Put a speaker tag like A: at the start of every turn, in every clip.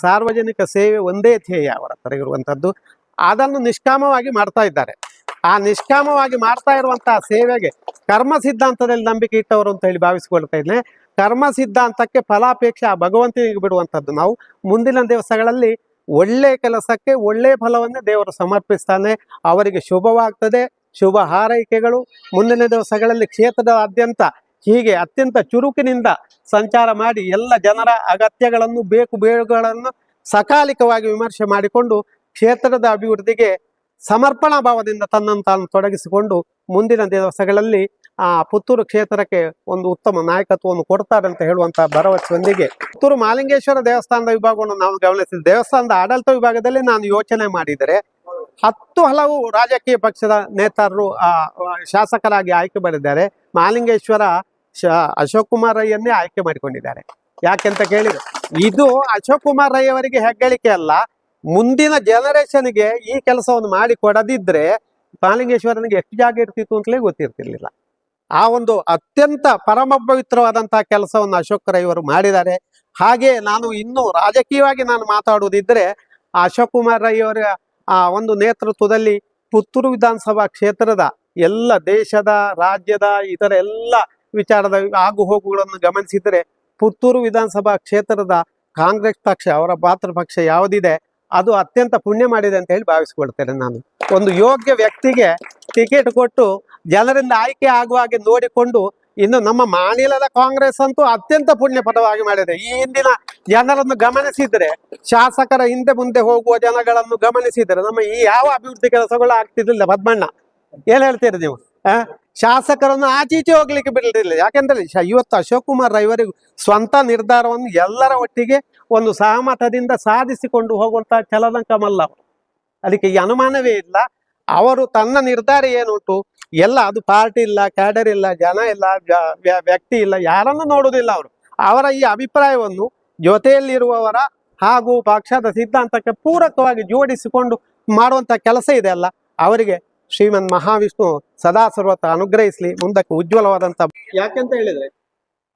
A: ಸಾರ್ವಜನಿಕ ಸೇವೆ ಒಂದೇ ಧ್ಯೇಯ ಅವರ ಹತ್ರ ಇರುವಂಥದ್ದು. ಅದನ್ನು ನಿಷ್ಕಾಮವಾಗಿ ಮಾಡ್ತಾ ಇದ್ದಾರೆ. ಆ ನಿಷ್ಕಾಮವಾಗಿ ಮಾಡ್ತಾ ಇರುವಂತಹ ಸೇವೆಗೆ ಕರ್ಮ ಸಿದ್ಧಾಂತದಲ್ಲಿ ನಂಬಿಕೆ ಇಟ್ಟವರು ಅಂತ ಹೇಳಿ ಭಾವಿಸಿಕೊಳ್ತಾ ಇದ್ದೇನೆ. ಕರ್ಮ ಸಿದ್ಧಾಂತಕ್ಕೆ ಫಲಾಪೇಕ್ಷೆ ಆ ಭಗವಂತನಿಗೆ ಬಿಡುವಂಥದ್ದು. ನಾವು ಮುಂದಿನ ದಿವಸಗಳಲ್ಲಿ ಒಳ್ಳೆ ಕೆಲಸಕ್ಕೆ ಒಳ್ಳೆ ಫಲವನ್ನೇ ದೇವರು ಸಮರ್ಪಿಸ್ತಾನೆ. ಅವರಿಗೆ ಶುಭವಾಗ್ತದೆ, ಶುಭ ಹಾರೈಕೆಗಳು. ಮುಂದಿನ ದಿವಸಗಳಲ್ಲಿ ಕ್ಷೇತ್ರದಾದ್ಯಂತ ಹೀಗೆ ಅತ್ಯಂತ ಚುರುಕಿನಿಂದ ಸಂಚಾರ ಮಾಡಿ ಎಲ್ಲ ಜನರ ಅಗತ್ಯಗಳನ್ನು, ಬೇಕು ಬೇಡುಗಳನ್ನು ಸಕಾಲಿಕವಾಗಿ ವಿಮರ್ಶೆ ಮಾಡಿಕೊಂಡು, ಕ್ಷೇತ್ರದ ಅಭಿವೃದ್ಧಿಗೆ ಸಮರ್ಪಣಾ ಭಾವದಿಂದ ತನ್ನನ್ನು ತಾನು ತೊಡಗಿಸಿಕೊಂಡು ಮುಂದಿನ ದಿವಸಗಳಲ್ಲಿ ಆ ಪುತ್ತೂರು ಕ್ಷೇತ್ರಕ್ಕೆ ಒಂದು ಉತ್ತಮ ನಾಯಕತ್ವವನ್ನು ಕೊಡ್ತಾರೆ ಅಂತ ಹೇಳುವಂತಹ ಭರವಸೆಯೊಂದಿಗೆ, ಪುತ್ತೂರು ಮಹಾಲಿಂಗೇಶ್ವರ ದೇವಸ್ಥಾನದ ವಿಭಾಗವನ್ನು ನಾವು ಗಮನಿಸಿದ, ದೇವಸ್ಥಾನದ ಆಡಳಿತ ವಿಭಾಗದಲ್ಲಿ ನಾನು ಯೋಚನೆ ಮಾಡಿದರೆ, 10 ಹಲವು ರಾಜಕೀಯ ಪಕ್ಷದ ನೇತಾರರು ಆ ಆ, ಶಾಸಕರಾಗಿ ಆಯ್ಕೆ ಮಾಡಿದ್ದಾರೆ. ಮಹಾಲಿಂಗೇಶ್ವರ ಅಶೋಕ್ ಕುಮಾರ್ ರೈಯನ್ನೇ ಆಯ್ಕೆ ಮಾಡಿಕೊಂಡಿದ್ದಾರೆ. ಯಾಕೆಂತ ಕೇಳಿದ್ರೆ, ಇದು ಅಶೋಕ್ ಕುಮಾರ್ ರೈ ಅವರಿಗೆ ಹೆಗ್ಗಳಿಕೆ ಅಲ್ಲ. ಮುಂದಿನ ಜನರೇಷನ್ಗೆ ಈ ಕೆಲಸವನ್ನು ಮಾಡಿ ಕೊಡದಿದ್ರೆ ಮಹಾಲಿಂಗೇಶ್ವರನಿಗೆ ಎಷ್ಟು ಜಾಗ ಇರ್ತಿತ್ತು ಅಂತಲೇ ಗೊತ್ತಿರ್ತಿರ್ಲಿಲ್ಲ. ಆ ಒಂದು ಅತ್ಯಂತ ಪರಮ ಪವಿತ್ರವಾದಂತಹ ಕೆಲಸವನ್ನು ಅಶೋಕ್ ರೈ ಅವರು ಮಾಡಿದ್ದಾರೆ. ಹಾಗೆ ನಾನು ಇನ್ನು ರಾಜಕೀಯವಾಗಿ ನಾನು ಮಾತಾಡುವುದಿದ್ರೆ, ಆ ಅಶೋಕ್ ಕುಮಾರ್ ರೈ ಅವರ ಆ ಒಂದು ನೇತೃತ್ವದಲ್ಲಿ ಪುತ್ತೂರು ವಿಧಾನಸಭಾ ಕ್ಷೇತ್ರದ ಎಲ್ಲ ದೇಶದ, ರಾಜ್ಯದ, ಇತರ ಎಲ್ಲ ವಿಚಾರದ ಆಗು ಹೋಗುಗಳನ್ನು ಗಮನಿಸಿದರೆ, ಪುತ್ತೂರು ವಿಧಾನಸಭಾ ಕ್ಷೇತ್ರದ ಕಾಂಗ್ರೆಸ್ ಪಕ್ಷ, ಅವರ ಮಾತೃ ಪಕ್ಷ ಯಾವುದಿದೆ, ಅದು ಅತ್ಯಂತ ಪುಣ್ಯ ಮಾಡಿದೆ ಅಂತ ಹೇಳಿ ಭಾವಿಸಿಕೊಳ್ತೇನೆ ನಾನು. ಒಂದು ಯೋಗ್ಯ ವ್ಯಕ್ತಿಗೆ ಟಿಕೆಟ್ ಕೊಟ್ಟು ಜನರಿಂದ ಆಯ್ಕೆ ಆಗುವ ಹಾಗೆ ನೋಡಿಕೊಂಡು, ಇನ್ನು ನಮ್ಮ ಮಾನಿಲದ ಕಾಂಗ್ರೆಸ್ ಅಂತೂ ಅತ್ಯಂತ ಪುಣ್ಯಪದವಾಗಿ ಮಾಡಿದೆ. ಈ ಹಿಂದಿನ ಜನರನ್ನು ಗಮನಿಸಿದ್ರೆ, ಶಾಸಕರ ಹಿಂದೆ ಮುಂದೆ ಹೋಗುವ ಜನಗಳನ್ನು ಗಮನಿಸಿದರೆ, ನಮ್ಮ ಈ ಯಾವ ಅಭಿವೃದ್ಧಿ ಕೆಲಸಗಳು ಆಗ್ತಿದ್ದಿಲ್ಲ. ಪದ್ಮಣ್ಣ, ಏನ್ ಹೇಳ್ತೀರಿ ನೀವು? ಆ? ಶಾಸಕರನ್ನು ಆಚೀಚೆ ಹೋಗ್ಲಿಕ್ಕೆ ಬಿಡಲಿಲ್ಲ. ಯಾಕೆಂದ್ರೆ ಇವತ್ತು ಅಶೋಕ್ ಕುಮಾರ್ ರೈವರಿಗೂ ಸ್ವಂತ ನಿರ್ಧಾರವನ್ನು ಎಲ್ಲರ ಒಟ್ಟಿಗೆ ಒಂದು ಸಹಮತದಿಂದ ಸಾಧಿಸಿಕೊಂಡು ಹೋಗುವಂತಹ ಚಲನಕಮಲ್ಲ ಅವರು. ಅದಕ್ಕೆ ಈ ಅನುಮಾನವೇ ಇಲ್ಲ. ಅವರು ತನ್ನ ನಿರ್ಧಾರ ಏನುಂಟು ಎಲ್ಲ, ಅದು ಪಾರ್ಟಿ ಇಲ್ಲ, ಕ್ಯಾಡರ್ ಇಲ್ಲ, ಜನ ಇಲ್ಲ, ವ್ಯಕ್ತಿ ಇಲ್ಲ, ಯಾರನ್ನು ನೋಡುವುದಿಲ್ಲ ಅವರು. ಅವರ ಈ ಅಭಿಪ್ರಾಯವನ್ನು ಜೊತೆಯಲ್ಲಿರುವವರ ಹಾಗೂ ಪಕ್ಷದ ಸಿದ್ಧಾಂತಕ್ಕೆ ಪೂರಕವಾಗಿ ಜೋಡಿಸಿಕೊಂಡು ಮಾಡುವಂತ ಕೆಲಸ ಇದೆ ಅಲ್ಲ, ಅವರಿಗೆ ಶ್ರೀಮನ್ ಮಹಾವಿಷ್ಣು ಸದಾ ಸರ್ವತ್ರ ಅನುಗ್ರಹಿಸಲಿ. ಮುಂದಕ್ಕೆ ಉಜ್ವಲವಾದಂತ, ಯಾಕೆಂತ ಹೇಳಿದ್ರೆ,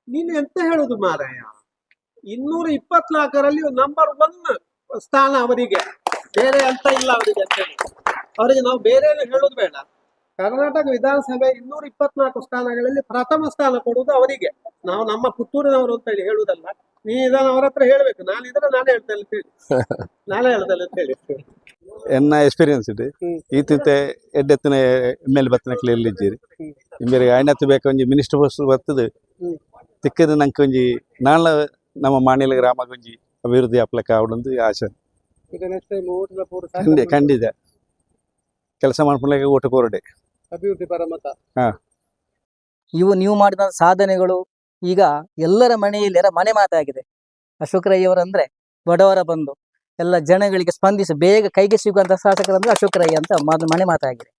A: ನೀನು ಎಂತ ಹೇಳುದು ಮಾರಾಯ, 224ರಲ್ಲಿ ನಂಬರ್ 1 ಸ್ಥಾನ ಅವರಿಗೆ, ಬೇರೆ ಅಂತ ಇಲ್ಲ ಅವರಿಗೆ ಅಂತ ಹೇಳಿ. ಅವರಿಗೆ ನಾವು ಬೇರೆ ಏನು ಹೇಳುದು ಬೇಡ. ಕರ್ನಾಟಕ ವಿಧಾನಸಭೆ 224 ಸ್ಥಾನಗಳಲ್ಲಿ ಪ್ರಥಮ ಸ್ಥಾನ ಕೊಡುವುದು ಅವರಿಗೆ. ನಾವು ನಮ್ಮ ಪುತ್ತೂರಿನವರು ಅಂತ ಹೇಳಿ ಹೇಳುವುದಲ್ಲ. ನೀ ಇದನ್ನು ಅವರ ಹತ್ರ ಹೇಳ್ಬೇಕು. ನಾನಿದ್ರೆ ನಾನೇ ಹೇಳ್ತೇನೆ ಅಂತ ಹೇಳಿ, ನಾನೇ ಹೇಳ್ತೇನೆ ಅಂತ ಹೇಳಿ.
B: ಎನ್ನ ಎಕ್ಸ್ಪೀರಿಯನ್ಸ್ ಇದೆ. ಈತಿತ್ತೆ ಎಡ್ಡೆತ್ತಿನ ಎಮ್ ಎಲ್ ಬತ್ತಿನಕ್ಲೆ ಇಲ್ಲಿದ್ದೀರಿ. ಇಂಬೇರಿಗೆ ಆಯ್ನತ್ತು ಬೇಕು ಒಂಜಿ ಮಿನಿಸ್ಟರ್ ಪೋಸ್ಟ್ ಬರ್ತದೆ. ತಿಕ್ಕದ ನಂಗೆ ಒಂಜಿ ನಾಳ ನಮ್ಮ ಮಾಣಿಲ ಗ್ರಾಮ ಒಂಜಿ ಅಭಿವೃದ್ಧಿ ಆಪ್ಲಕ್ಕ ಆವಡೊಂದು ಆಸೆ.
A: ನೆಕ್ಸ್ಟ್ ಟೈಮ್
B: ಖಂಡಿತ, ಖಂಡಿತ ಕೆಲಸ ಮಾಡ್ಕೊಳ್ಳಕ್ಕೆ ಓಟು ಕೊರಡೆ.
A: ಅಭಿವೃದ್ಧಿ ಪರ ಮತ.
C: ಇವು ನೀವು ಮಾಡಿದ ಸಾಧನೆಗಳು ಈಗ ಎಲ್ಲರ ಮನೆಯಲ್ಲಿ ಎಲ್ಲ ಮನೆ ಮಾತಾಗಿದೆ. ಅಶೋಕ್ ರೈ ಅವರಂದ್ರೆ ಬಡವರ ಬಂಧು, ಎಲ್ಲ ಜನಗಳಿಗೆ ಸ್ಪಂದಿಸಿ ಬೇಗ ಕೈಗೆ ಸಿಗುವಂತ ಶಾಸಕರಂದ್ರೆ ಅಶೋಕ್ ರೈ ಅಂತ ಮನೆ ಮಾತಾಗಿದೆ.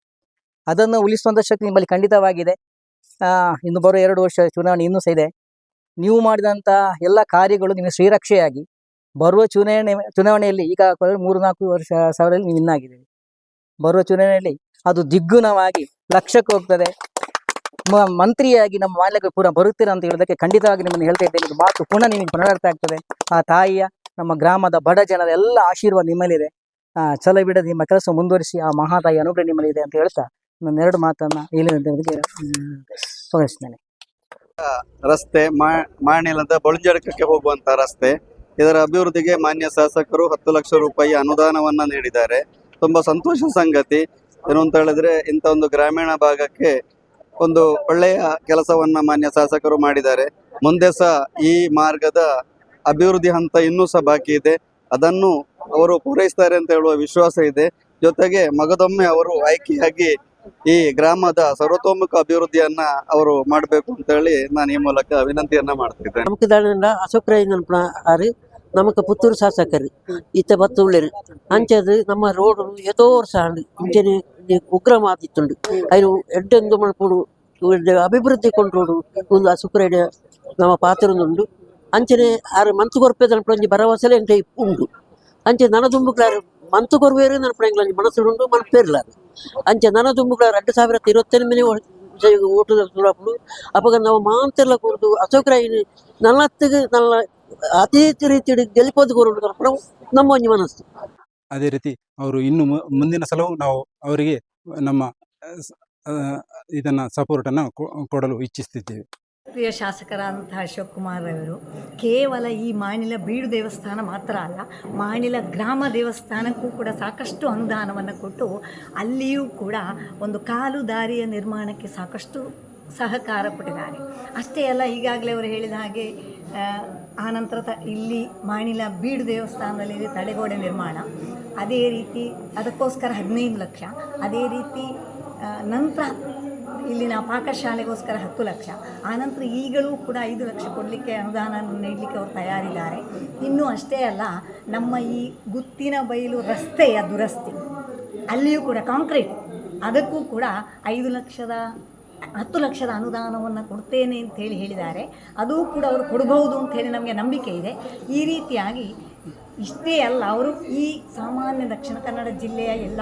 C: ಅದನ್ನು ಉಳಿಸುವಂತ ಶಕ್ತಿ ನಿಮ್ಮಲ್ಲಿ ಖಂಡಿತವಾಗಿದೆ. ಇನ್ನು ಬರುವ 2 ವರ್ಷ ಚುನಾವಣೆ ಇನ್ನೂ ಸಹ ಇದೆ. ನೀವು ಮಾಡಿದಂತ ಎಲ್ಲ ಕಾರ್ಯಗಳು ನಿಮಗೆ ಶ್ರೀರಕ್ಷೆಯಾಗಿ ಬರುವ ಚುನಾವಣೆಯಲ್ಲಿ, ಈಗ 3-4 ವರ್ಷ ಸಾವಿರದಲ್ಲಿ ನೀವು ವಿನ್ ಆಗಿದ್ದೀರಿ. ಬರುವ ಚುನಾವಣೆಯಲ್ಲಿ ಅದು ದ್ವಿಗುಣವಾಗಿ ಲಕ್ಷಕ್ಕೆ ಹೋಗ್ತದೆ. ಮಂತ್ರಿಯಾಗಿ ನಮ್ಮ ಮಾನ್ಯಕ್ಕೆ ಪೂರ ಬರುತ್ತೀರಾ ಅಂತ ಹೇಳೋದಕ್ಕೆ ಖಂಡಿತವಾಗಿ ನಿಮ್ಮನ್ನು ಹೇಳ್ತಾ ಇದ್ದೇನೆ. ಇದು ಮಾತು ಪುನಃ ನಿಮಗೆ ಪುನರಾವರ್ತ ಆಗ್ತದೆ. ಆ ತಾಯಿಯ, ನಮ್ಮ ಗ್ರಾಮದ ಬಡ ಜನರ ಎಲ್ಲ ಆಶೀರ್ವಾದ ನಿಮ್ಮಲ್ಲಿದೆ. ಛಲ ಬಿಡದೆ ನಿಮ್ಮ ಕೆಲಸ ಮುಂದುವರಿಸಿ. ಆ ಮಹಾತಾಯಿ ಅನುಗ್ರಹ ನಿಮ್ಮಲ್ಲಿದೆ ಅಂತ ಹೇಳ್ತಾ ನನ್ನ ಎರಡು ಮಾತನ್ನ ಇಲ್ಲಿ ಸ್ವಾಗತಿಸ್ತೇನೆ.
D: ರಸ್ತೆ ಮಾಣಿಲದ ಬೊಳಂಜಡಕಕ್ಕೆ ಹೋಗುವಂತ ರಸ್ತೆ. ಇದರ ಅಭಿವೃದ್ಧಿಗೆ ಮಾನ್ಯ ಶಾಸಕರು 10 ಲಕ್ಷ ರೂಪಾಯಿ ಅನುದಾನವನ್ನ ನೀಡಿದ್ದಾರೆ. ತುಂಬಾ ಸಂತೋಷ ಸಂಗತಿ. ಏನು ಅಂತ ಹೇಳಿದ್ರೆ, ಇಂಥ ಒಂದು ಗ್ರಾಮೀಣ ಭಾಗಕ್ಕೆ ಒಂದು ಒಳ್ಳೆಯ ಕೆಲಸವನ್ನ ಮಾನ್ಯ ಶಾಸಕರು ಮಾಡಿದ್ದಾರೆ. ಮುಂದೆ ಸಹ ಈ ಮಾರ್ಗದ ಅಭಿವೃದ್ಧಿ ಹಂತ ಇನ್ನೂ ಸಹ ಬಾಕಿ ಇದೆ. ಅದನ್ನು ಅವರು ಪೂರೈಸ್ತಾರೆ ಅಂತ ಹೇಳುವ ವಿಶ್ವಾಸ ಇದೆ. ಜೊತೆಗೆ ಮಗದೊಮ್ಮೆ ಅವರು ಆಯ್ಕೆಯಾಗಿ ಈ ಗ್ರಾಮದ ಸರ್ವತೋಮುಖ ಅಭಿವೃದ್ಧಿಯನ್ನ ಅವರು ಮಾಡಬೇಕು ಅಂತ ಹೇಳಿ ನಾನು ಈ ಮೂಲಕ ವಿನಂತಿಯನ್ನ ಮಾಡ್ತಿದ್ದೇನೆ.
E: ನಮಕ್ ದಾಂಡ ಅಶೋಕ್ ರೈ ಪನ್ಪುನ ಆರು ನಮಕ್ ಪುತ್ತೂರು ಶಾಸಕರು ಇತ್ತೆ ಬತ್ತು ಉಳ್ಳೇರು. ಅಂಚದ ನಮ್ಮ ರೋಡ್ ಏತೋ ವರ್ಷ ಆಂಡ್. ಇಂಚನೆ ಉಗ್ರ ಮಾತಿತ್ತುಂಡು. ಐನು ಎಡ್ಡೆಂದು ಮಲ್ಪೊಡು, ಎಡ್ಡೆ ಅಭಿವೃದ್ಧಿ ಕೊಂಡ್ರೋಡು ಒಂದು ಅಶೋಕ್ ರೈಡ ನಮ್ಮ ಪಾತ್ರ ಉಂಡು. ಅಂಚನೆ ಆರು ಮಂತು ಕೊರ್ಪೆ ಪನ್ಪುನ ಒಂಜಿ ಭರವಸೆಲ ಎಂಕ ಉಂಡು. ಅಂಚೆ ನನ ದುಂಬುಗ್ಲಾರು ಮಂತು ಕೊರ್ವೇರು ನನ್ಪುನ ಎಂಕ್ಲ ಮನಸ್ಸುಡುಂಡು, ಮನ್ಪೇರ್ಲಾರು. ಅಂಚೆ ನನ ದುಂಬುಗ್ಲಾರು 2028 ಓಟು ತುಳಪುಡು. ಅಪಗ ನಾವು ಮಾಂತೆಲ್ಲ ಕೂರ್ದು ಅಶೋಕ್ ರೈನ್ ನಲವತ್ತಿಗೆ ನಲ್ಲ. ಅತಿ ಹೆಚ್ಚು ರೀತಿಯಲ್ಲಿ ಗೆಲ್ಪೋದು ಕೊರಡು ನಮ್ಮ ಒಂಜಿ ಮನಸ್ಸು.
F: ಅದೇ ರೀತಿ ಅವರು ಇನ್ನು ಮುಂದಿನ ಸಲವೂ ನಾವು ಅವರಿಗೆ ನಮ್ಮ ಇದನ್ನು ಸಪೋರ್ಟನ್ನು ಕೊಡಲು ಇಚ್ಛಿಸ್ತಿದ್ದೇವೆ.
G: ಪ್ರಿಯ ಶಾಸಕರಾದಂತಹ ಅಶೋಕ್ ಕುಮಾರ್ ಅವರು ಕೇವಲ ಈ ಮಾಣಿಲ ಬೀಡು ದೇವಸ್ಥಾನ ಮಾತ್ರ ಅಲ್ಲ, ಮಾಣಿಲ ಗ್ರಾಮ ದೇವಸ್ಥಾನಕ್ಕೂ ಕೂಡ ಸಾಕಷ್ಟು ಅನುದಾನವನ್ನು ಕೊಟ್ಟು ಅಲ್ಲಿಯೂ ಕೂಡ ಒಂದು ಕಾಲು ದಾರಿಯ ನಿರ್ಮಾಣಕ್ಕೆ ಸಾಕಷ್ಟು ಸಹಕಾರ ಕೊಟ್ಟಿದ್ದಾರೆ. ಅಷ್ಟೇ ಅಲ್ಲ, ಈಗಾಗಲೇ ಅವರು ಹೇಳಿದ ಹಾಗೆ ಆನಂತರ ಇಲ್ಲಿ ಮಾಣಿಲ ಬೀಡು ದೇವಸ್ಥಾನದಲ್ಲಿ ತಡೆಗೋಡೆ ನಿರ್ಮಾಣ, ಅದೇ ರೀತಿ ಅದಕ್ಕೋಸ್ಕರ 15 ಲಕ್ಷ, ಅದೇ ರೀತಿ ನಂತರ ಇಲ್ಲಿನ ಪಾಕಶಾಲೆಗೋಸ್ಕರ 10 ಲಕ್ಷ, ಆನಂತರ ಈಗಲೂ ಕೂಡ 5 ಲಕ್ಷ ಕೊಡಲಿಕ್ಕೆ ಅನುದಾನ ನೀಡಲಿಕ್ಕೆ ಅವರು ತಯಾರಿದ್ದಾರೆ. ಇನ್ನೂ ಅಷ್ಟೇ ಅಲ್ಲ, ನಮ್ಮ ಈ ಗುತ್ತಿನ ಬೈಲು ರಸ್ತೆಯ ದುರಸ್ತಿ, ಅಲ್ಲಿಯೂ ಕೂಡ ಕಾಂಕ್ರೀಟ್, ಅದಕ್ಕೂ ಕೂಡ 5 ಲಕ್ಷದ 10 ಲಕ್ಷದ ಅನುದಾನವನ್ನು ಕೊಡ್ತೇನೆ ಅಂತೇಳಿ ಹೇಳಿದ್ದಾರೆ. ಅದೂ ಕೂಡ ಅವರು ಕೊಡಬಹುದು ಅಂಥೇಳಿ ನಮಗೆ ನಂಬಿಕೆ ಇದೆ. ಈ ರೀತಿಯಾಗಿ ಇಷ್ಟೇ ಅಲ್ಲ, ಅವರು ಈ ಸಾಮಾನ್ಯ ದಕ್ಷಿಣ ಕನ್ನಡ ಜಿಲ್ಲೆಯ ಎಲ್ಲ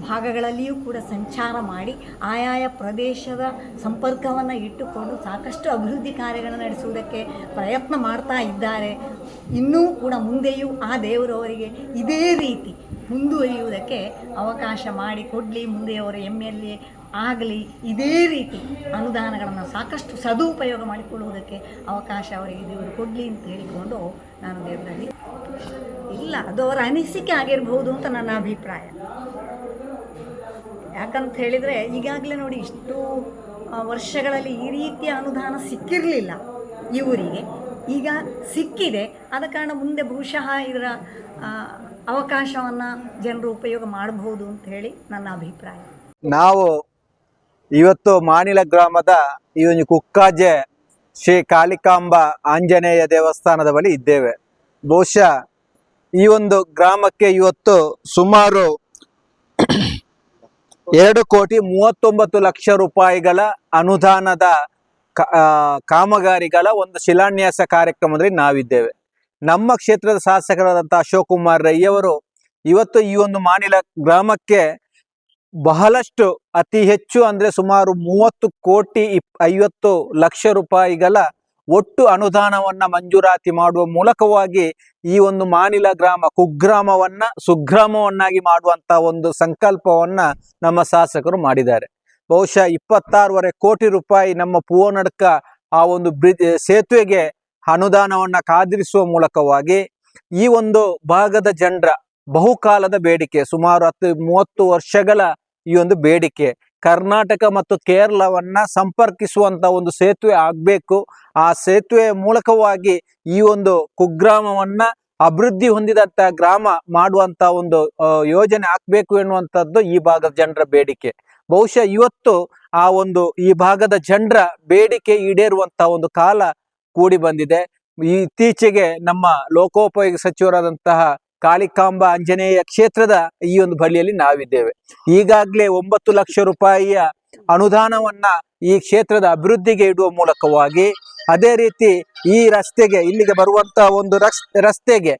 G: ಭಾಗಗಳಲ್ಲಿಯೂ ಕೂಡ ಸಂಚಾರ ಮಾಡಿ ಆಯಾಯ ಪ್ರದೇಶದ ಸಂಪರ್ಕವನ್ನು ಇಟ್ಟುಕೊಂಡು ಸಾಕಷ್ಟು ಅಭಿವೃದ್ಧಿ ಕಾರ್ಯಗಳನ್ನು ನಡೆಸುವುದಕ್ಕೆ ಪ್ರಯತ್ನ ಮಾಡ್ತಾ ಇದ್ದಾರೆ. ಇನ್ನೂ ಕೂಡ ಮುಂದೆಯೂ ಆ ದೇವರು ಅವರಿಗೆ ಇದೇ ರೀತಿ ಮುಂದುವರಿಯುವುದಕ್ಕೆ ಅವಕಾಶ ಮಾಡಿಕೊಡಲಿ. ಮುಂದೆ ಅವರು MLA ಆಗಲಿ, ಇದೇ ರೀತಿ ಅನುದಾನಗಳನ್ನು ಸಾಕಷ್ಟು ಸದುಪಯೋಗ ಮಾಡಿಕೊಳ್ಳುವುದಕ್ಕೆ ಅವಕಾಶ ಅವರಿಗೆ ದೇವರು ಕೊಡಲಿ ಅಂತ ಹೇಳಿಕೊಂಡು ನಾನು ದೇವರಲ್ಲಿ ಇಲ್ಲ, ಅದು ಅವರ ಅನಿಸಿಕೆ ಆಗಿರಬಹುದು ಅಂತ ನನ್ನ ಅಭಿಪ್ರಾಯ. ಯಾಕಂತ ಹೇಳಿದರೆ ಈಗಾಗಲೇ ನೋಡಿ ಇಷ್ಟು ವರ್ಷಗಳಲ್ಲಿ ಈ ರೀತಿಯ ಅನುದಾನ ಸಿಕ್ಕಿರಲಿಲ್ಲ ಇವರಿಗೆ, ಈಗ ಸಿಕ್ಕಿದೆ. ಆದ ಕಾರಣ ಮುಂದೆ ಬಹುಶಃ ಇದರ ಅವಕಾಶವನ್ನು ಜನರು ಉಪಯೋಗ ಮಾಡಬಹುದು ಅಂತ ಹೇಳಿ ನನ್ನ ಅಭಿಪ್ರಾಯ.
H: ನಾವು ಇವತ್ತು ಮಾಣಿಲ ಗ್ರಾಮದ ಈ ಒಂದು ಕುಕ್ಕಾಜೆ ಶ್ರೀ ಕಾಳಿಕಾಂಬ ಆಂಜನೇಯ ದೇವಸ್ಥಾನದ ಬಳಿ ಇದ್ದೇವೆ. ಬಹುಶಃ ಈ ಒಂದು ಗ್ರಾಮಕ್ಕೆ ಇವತ್ತು ಸುಮಾರು 2 ಕೋಟಿ 39 ಲಕ್ಷ ರೂಪಾಯಿಗಳ ಅನುದಾನದ ಕಾಮಗಾರಿಗಳ ಒಂದು ಶಿಲಾನ್ಯಾಸ ಕಾರ್ಯಕ್ರಮದಲ್ಲಿ ನಾವಿದ್ದೇವೆ. ನಮ್ಮ ಕ್ಷೇತ್ರದ ಶಾಸಕರಾದಂಥ ಅಶೋಕ್ ಕುಮಾರ್ ರೈಯವರು ಇವತ್ತು ಈ ಒಂದು ಮಾಣಿಲ ಗ್ರಾಮಕ್ಕೆ ಬಹಳಷ್ಟು, ಅತಿ ಹೆಚ್ಚು ಅಂದ್ರೆ ಸುಮಾರು 30 ಕೋಟಿ 50 ಲಕ್ಷ ರೂಪಾಯಿಗಳ ಒಟ್ಟು ಅನುದಾನವನ್ನ ಮಂಜೂರಾತಿ ಮಾಡುವ ಮೂಲಕವಾಗಿ ಈ ಒಂದು ಮಾಣಿಲ ಗ್ರಾಮ ಕುಗ್ರಾಮವನ್ನ ಸುಗ್ರಾಮವನ್ನಾಗಿ ಮಾಡುವಂತ ಒಂದು ಸಂಕಲ್ಪವನ್ನ ನಮ್ಮ ಶಾಸಕರು ಮಾಡಿದ್ದಾರೆ. ಬಹುಶಃ 26.5 ಕೋಟಿ ರೂಪಾಯಿ ನಮ್ಮ ಪೂವನಡ್ಕ ಆ ಒಂದು ಬ್ರಿಡ್ಜ್ ಸೇತುವೆಗೆ ಅನುದಾನವನ್ನ ಕಾದಿರಿಸುವ ಮೂಲಕವಾಗಿ ಈ ಒಂದು ಭಾಗದ ಜನರ ಬಹುಕಾಲದ ಬೇಡಿಕೆ, ಸುಮಾರು 10-30 ವರ್ಷಗಳ ಈ ಒಂದು ಬೇಡಿಕೆ, ಕರ್ನಾಟಕ ಮತ್ತು ಕೇರಳವನ್ನ ಸಂಪರ್ಕಿಸುವಂತ ಒಂದು ಸೇತುವೆ ಆಗ್ಬೇಕು, ಆ ಸೇತುವೆ ಮೂಲಕವಾಗಿ ಈ ಒಂದು ಕುಗ್ರಾಮವನ್ನ ಅಭಿವೃದ್ಧಿ ಹೊಂದಿದಂತ ಗ್ರಾಮ ಮಾಡುವಂತ ಒಂದು ಯೋಜನೆ ಆಗ್ಬೇಕು ಎನ್ನುವಂಥದ್ದು ಈ ಭಾಗದ ಜನರ ಬೇಡಿಕೆ. ಬಹುಶಃ ಇವತ್ತು ಆ ಒಂದು ಈ ಭಾಗದ ಜನರ ಬೇಡಿಕೆ ಈಡೇರುವಂತ ಒಂದು ಕಾಲ ಕೂಡಿ ಬಂದಿದೆ. ಇತ್ತೀಚೆಗೆ ನಮ್ಮ ಲೋಕೋಪಯೋಗಿ ಸಚಿವರಾದಂತಹ ಕಾಳಿಕಾಂಬ ಆಂಜನೇಯ ಕ್ಷೇತ್ರದ ಈ ಒಂದು ಬಳಿಯಲ್ಲಿ ನಾವಿದ್ದೇವೆ. ಈಗಾಗಲೇ 9 ಲಕ್ಷ ರೂಪಾಯಿಯ ಅನುದಾನವನ್ನ ಈ ಕ್ಷೇತ್ರದ ಅಭಿವೃದ್ಧಿಗೆ ಇಡುವ ಮೂಲಕವಾಗಿ, ಅದೇ ರೀತಿ ಈ ರಸ್ತೆಗೆ, ಇಲ್ಲಿಗೆ ಬರುವಂತ ಒಂದು ರಸ್ತೆಗೆ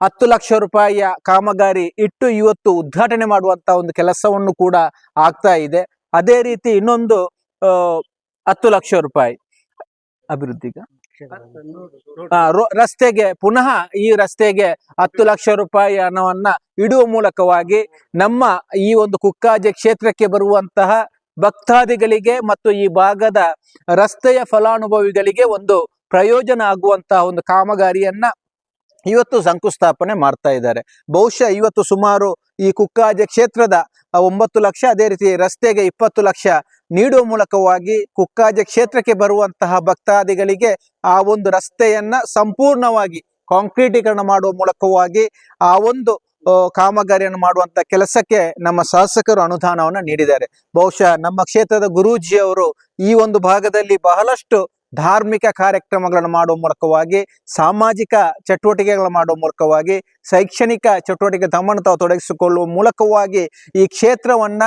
H: 10 ಲಕ್ಷ ರೂಪಾಯಿಯ ಕಾಮಗಾರಿ ಇಟ್ಟು ಇವತ್ತು ಉದ್ಘಾಟನೆ ಮಾಡುವಂತ ಒಂದು ಕೆಲಸವನ್ನು ಕೂಡ ಆಗ್ತಾ ಇದೆ. ಅದೇ ರೀತಿ ಇನ್ನೊಂದು 10 ಲಕ್ಷ ರೂಪಾಯಿ ಅಭಿವೃದ್ಧಿಗೆ ರಸ್ತೆಗೆ, ಪುನಃ ಈ ರಸ್ತೆಗೆ 10 ಲಕ್ಷ ರೂಪಾಯಿ ಹಣವನ್ನ ಇಡುವ ಮೂಲಕವಾಗಿ ನಮ್ಮ ಈ ಒಂದು ಕುಕ್ಕಾಜೆ ಕ್ಷೇತ್ರಕ್ಕೆ ಬರುವಂತಹ ಭಕ್ತಾದಿಗಳಿಗೆ ಮತ್ತು ಈ ಭಾಗದ ರಸ್ತೆಯ ಫಲಾನುಭವಿಗಳಿಗೆ ಒಂದು ಪ್ರಯೋಜನ ಆಗುವಂತಹ ಒಂದು ಕಾಮಗಾರಿಯನ್ನ ಇವತ್ತು ಶಂಕುಸ್ಥಾಪನೆ ಮಾಡ್ತಾ ಇದ್ದಾರೆ. ಬಹುಶಃ ಇವತ್ತು ಸುಮಾರು ಈ ಕುಕ್ಕಾಜೆ ಕ್ಷೇತ್ರದ 9 ಲಕ್ಷ, ಅದೇ ರೀತಿ ರಸ್ತೆಗೆ 20 ಲಕ್ಷ ನೀಡುವ ಮೂಲಕವಾಗಿ ಕುಕ್ಕಾಜೆ ಕ್ಷೇತ್ರಕ್ಕೆ ಬರುವಂತಹ ಭಕ್ತಾದಿಗಳಿಗೆ ಆ ಒಂದು ರಸ್ತೆಯನ್ನ ಸಂಪೂರ್ಣವಾಗಿ ಕಾಂಕ್ರೀಟೀಕರಣ ಮಾಡುವ ಮೂಲಕವಾಗಿ ಆ ಒಂದು ಕಾಮಗಾರಿಯನ್ನು ಮಾಡುವಂತ ಕೆಲಸಕ್ಕೆ ನಮ್ಮ ಶಾಸಕರು ಅನುದಾನವನ್ನು ನೀಡಿದ್ದಾರೆ. ಬಹುಶಃ ನಮ್ಮ ಕ್ಷೇತ್ರದ ಗುರೂಜಿಯವರು ಈ ಒಂದು ಭಾಗದಲ್ಲಿ ಬಹಳಷ್ಟು ಧಾರ್ಮಿಕ ಕಾರ್ಯಕ್ರಮಗಳನ್ನು ಮಾಡುವ ಮೂಲಕವಾಗಿ, ಸಾಮಾಜಿಕ ಚಟುವಟಿಕೆಗಳನ್ನು ಮಾಡುವ ಮೂಲಕವಾಗಿ, ಶೈಕ್ಷಣಿಕ ಚಟುವಟಿಕೆ ತಮ್ಮನ್ನು ತಾವು ತೊಡಗಿಸಿಕೊಳ್ಳುವ ಮೂಲಕವಾಗಿ ಈ ಕ್ಷೇತ್ರವನ್ನ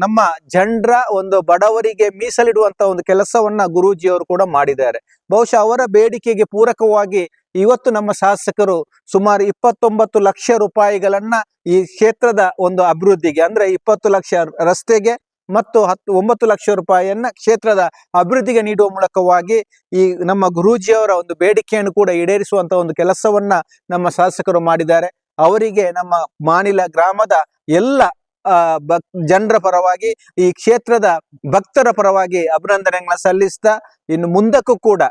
H: ನಮ್ಮ ಜನರ ಒಂದು ಬಡವರಿಗೆ ಮೀಸಲಿಡುವಂತ ಒಂದು ಕೆಲಸವನ್ನ ಗುರೂಜಿಯವರು ಕೂಡ ಮಾಡಿದ್ದಾರೆ. ಬಹುಶಃ ಅವರ ಬೇಡಿಕೆಗೆ ಪೂರಕವಾಗಿ ಇವತ್ತು ನಮ್ಮ ಶಾಸಕರು ಸುಮಾರು 29 ಲಕ್ಷ ರೂಪಾಯಿಗಳನ್ನ ಈ ಕ್ಷೇತ್ರದ ಒಂದು ಅಭಿವೃದ್ಧಿಗೆ, ಅಂದ್ರೆ 20 ಲಕ್ಷ ರಸ್ತೆಗೆ ಮತ್ತು 9 ಲಕ್ಷ ರೂಪಾಯಿಯನ್ನ ಕ್ಷೇತ್ರದ ಅಭಿವೃದ್ಧಿಗೆ ನೀಡುವ ಮೂಲಕವಾಗಿ ಈ ನಮ್ಮ ಗುರೂಜಿಯವರ ಒಂದು ಬೇಡಿಕೆಯನ್ನು ಕೂಡ ಈಡೇರಿಸುವಂತ ಒಂದು ಕೆಲಸವನ್ನ ನಮ್ಮ ಶಾಸಕರು ಮಾಡಿದ್ದಾರೆ. ಅವರಿಗೆ ನಮ್ಮ ಮಾಣಿಲ ಗ್ರಾಮದ ಎಲ್ಲ ಜನರ ಪರವಾಗಿ, ಈ ಕ್ಷೇತ್ರದ ಭಕ್ತರ ಪರವಾಗಿ ಅಭಿನಂದನೆಗಳನ್ನ ಸಲ್ಲಿಸ್ತಾ, ಇನ್ನು ಮುಂದಕ್ಕೂ ಕೂಡ